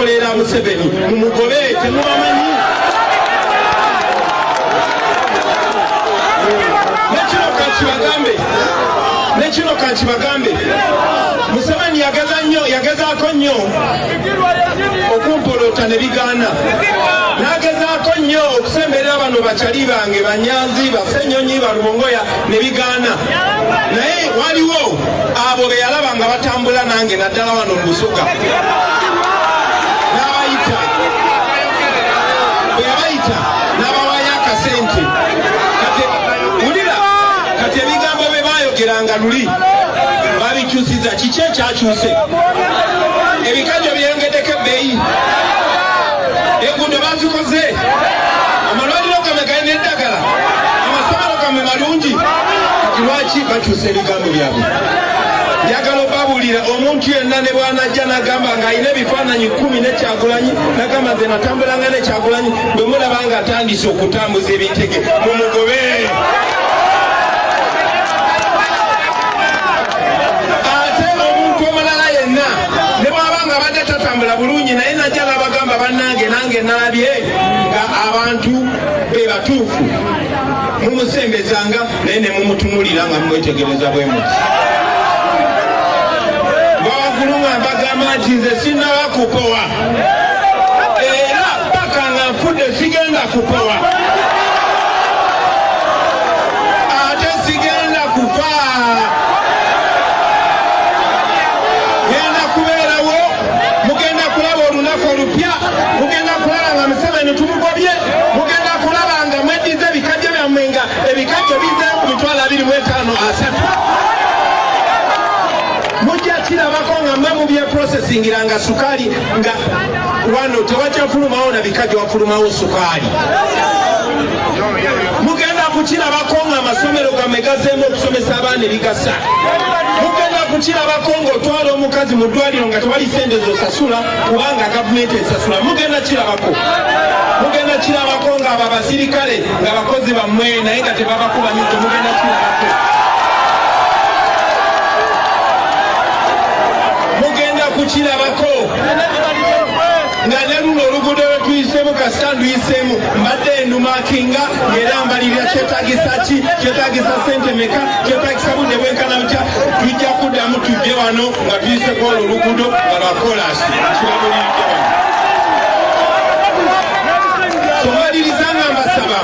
abakolera Museveni, mumugobe, temubamanyi. Nekino kankibagambe, Museveni yagezaako nnyo okumpolota ne bigaana, n'agezaako nnyo okusemberera bano bakyali bange Banyanzi, Basenyonyi, Balubongoya ne bigaana. Naye waliwo abo be yalaba nga batambula nange naddala wano mu Busoga, n'abayita. Bwe yabayita n'abawaayo akasente. Kati wulira, kati ebigambo bye baayogeranga luli babikyusiza. Kiki ekyakyuse? Ebikajjo byeyongeddeko ebbeeyi, enguudo bazikoze, amalwaliro gammwe galina eddagala, amasomero gammwe malungi. Kati lwaki bakyusa ebigambo byabwe? Njagala obabuulira, omuntu yenna ne bw'anajja n'agamba ng'alina ebifaananyi 10 ne Kyagulanyi, n'agamba nze natambulanga ne Kyagulanyi, bwe mulaba ng'atandise okutambuza ebitege, mumugobe. Ate omuntu omulala yenna ne bw'aba nga abadde tatambula bulungi, naye najja n'abagamba bannange nange nalabye nga abantu be batuufu, mumusembezanga naye ne mumutunuulira nga mumwetegereza bwe muti. Waggulu nga mbagamba nti nze sinnaba kupowa, era paka nga nfudde sigenda kupowa, ate sigenda kufa, genda kubeerawo. Mugenda kulaba olunaku olupya, mugenda kulaba nga Museveni tumugobye, mugenda kulaba nga mweddiza ebikajjo byammwe, nga ebikajjo bizzeeyo ku 25,000 30. Mujja kirabako nga mmwe mubyeprocesingira nga sukaali, nga wano tewajja fulumawo na bikajjo, wafulumawo sukaali. Mugenda kukirabako nga amasomero gammwe gazeemu okusomesa abaana ebigasa. Mugenda kukirabako ng'otwala omukazi mu ddwaliro nga tewali sente z'osasula kubanga gavumenti esasula. Mugenda kirabako, mugenda kirabako nga abo abasirikale nga bakozi bammwe naye nga tebabakuba miggo. Mugenda kirabako, mugenda kukirabako nga ne luno oluguudo lwe tuyiseemu, kasita nduyiseemu mbadde ndumakinga ng'era mbalirira kyetaagisa ki, kyetaagisa sente meka, kyetaagisa budde bwenkana butya. Tujja kuddamu tujje wano nga tuyiseko olwo oluguudo nga lwa koolaasi. Kibabuliridde wano. Somaliriza nga mbasaba